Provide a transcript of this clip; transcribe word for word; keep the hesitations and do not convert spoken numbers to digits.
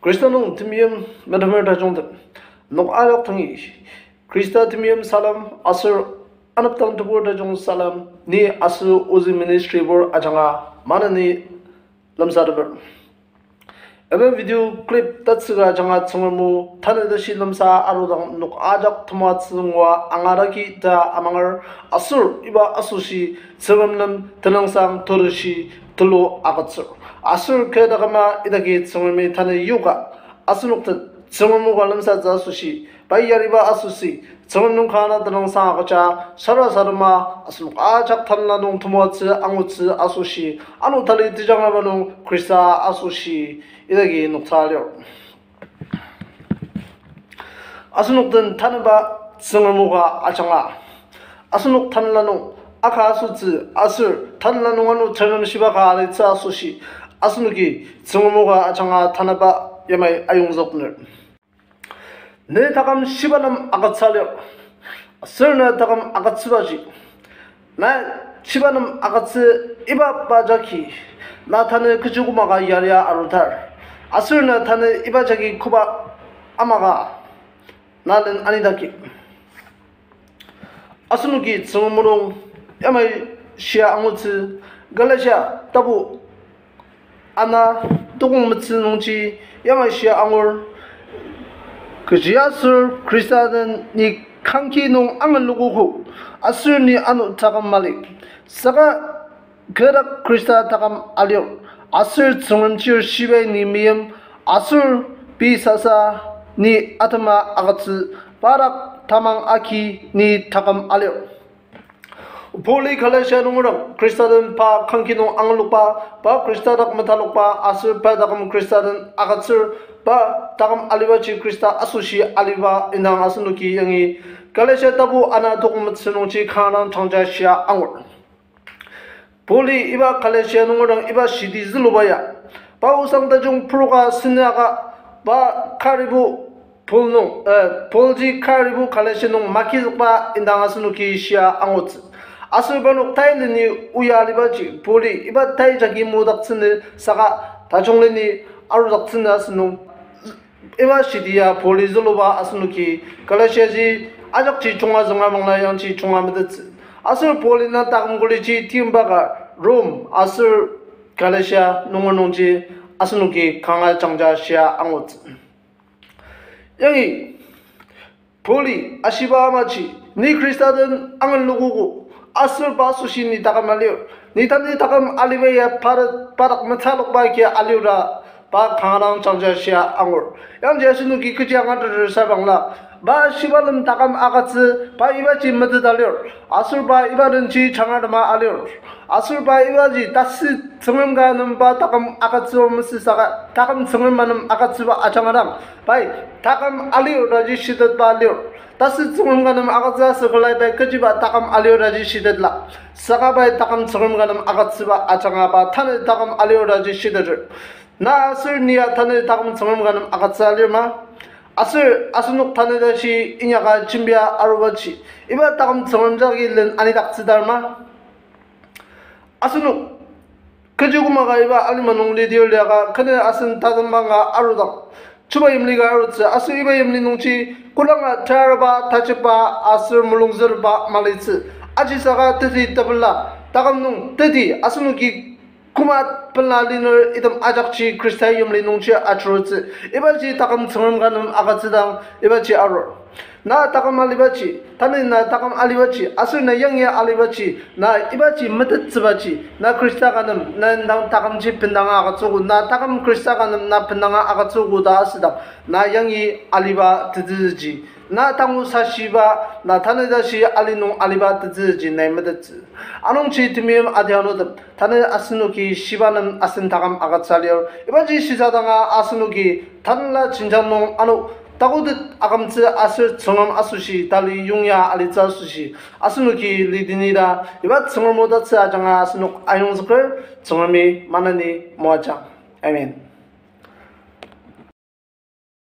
Khrista nung temeim metemer tajungtem, nok ajak dangi Khrista temeim salem aser anepdang tebur tajung salem ni aser Ozü ministry bur ajanga maneni lemsateper. Iba video clip tatsüka ajanga Tsüngrem o tanü tashi lemsa arudang nok ajak temoatsü ngua angatagi ta amanger aser iba asoshi Tsüngrem nem tenüngsang toroshi tulu agütsür. Aser kü taküma idaki Tsüngremi tanü yoka asenok den Tsüngrem o ka lemsatsü asoshi pai yariba asoshi Tsüngrem nung kanga tenüngsang agüja sarasadema asenok ajak tanela nung temoatsü angutsü asoshi ano tali tejangaba nung Khrista asoshi idaki noksa lir. Asenok den tanüba Tsüngrem o ka ajanga asenok tanela nung aka asotsü aser tanela nung ano tenem shiba ka alitsü asoshi asenoki Tsüngrem o ka ajanga tanüba yamai ayongzükner. Ne taküm shiba nem agütsü lir, aser ne taküm agütsübaji, na shiba nem agütsü iba pa jagi, na tanü kechi koma ka yaria arudar, aser na tanü iba jagi koba ama ka na len anidaki. Asenoki Tsüngrem o nung yamai shia angutsü, Galatia tapu ana tokong metsü nungji yamai shia angur, kechiaser Khrista den ni kangki nung angalukogo, aser ni ano taküm mali, saka kü dak Khrista taküm alir, aser Tsüngrem chir shibai ni meim, aser pei sasa ni atema agütsü, pa dak tamang agi ni taküm alir. Pauli Galatia nungertem Khrista den pa kangki nung angalokba, pa Khrista dak metalokba, aser pa taküm Khrista den agütsür, pa taküm alibaji Khrista asoshi aliba indang asenoki yangi Galatia tapu ana tokong metsü nungji kanga dang jangja shia angur. Pauli iba Galatia nungertem iba shidi züluba ya, pa osang tajung purka seniaka, pa karibo Paul nung, eh, Paulji karibo Galatia nung magizükba indang asenoki shia angutsü. Aser parnok tai leni oa alibaji Pauli iba tai jagi modaktsüner saka tajung leni arudaktsüner asenok iba shidi ya Pauli züluba asenoki Galatiaji ajakji junga zünga mangla yangji junga metettsü. Aser Pauli na taküm koliji timba ka Rome aser Galatia nunger nungji asenoki kanga jangja shia angutsü. Yangi Pauli ashiba amaji, ni Khrista den angalukogo, aser pa asoshi ni taküm alir, ni tanü taküm aliba ya pa, pa dak metalokba agi alir ta pa kanga dang jangja shia angur. Yangji asenoki kechi angateter sabangla, pa shiba nem taküm agütsü, pa ibaji meteta lir, aser pa iba denji jangatema alir, aser pa ibaji tasü Tsüngrem ka nem pa taküm agütsüba masü saka taküm Tsüngrem ka nem agütsüba ajanga dang pai taküm alir taji shitetba lir. Tasü Tsüngrem ka nem agütsü asü külai pai kechiba taküm alir taji shitetla. Saka pai taküm Tsüngrem ka nem agütsüba ajanga pa tanü taküm alir taji shiteter. Na aser ni ya tanü taküm Tsüngrem ka nem agütsü alir ma? Aser asenok tanü tashi inyaka jembia arubaji, iba taküm Tsüngrem jagi len anidaktsüdar ma? Asenok kechi koma ka iba alima nung lidir liaka kene asen tatembanga arudang, chuba yimli ka arutsü aser iba yimli nungji kodanga tarba, tajiba aser mulungzürba malitsü. Ajisaka teti tepela taküm nung teti asenoki koma pela liner item ajakji Khrista yimli nungji ajurutsü. Ibaji taküm Tsüngrem ka nem agütsüdang ibaji arur. Na taküm alibaji, tanü na taküm alibaji aser na yangi alibaji, na ibaji metettsübaji, na Khrista ka nem na indang takümji bendanga agütsüogo, na taküm Khrista ka nem na bendanga agütsüogo ta asüdang, na yangi aliba tetezüji, na tangu sashiba, na tanü tashi ali nung aliba tetezüji nai metettsü. Anungji temeim adianutem, tanü asenoki shiba nem asen taküm agütsü lir. Ibaji shisadanga asenoki tanela jenjang nung ano takotet akümtsü aser Tsüngrem asoshi tali yongya alitsü asoshi asenoki lidini ta iba Tsüngrem o tatsü ajanga asenok ayongzüker. Tsüngremi maneni moajang. Amen.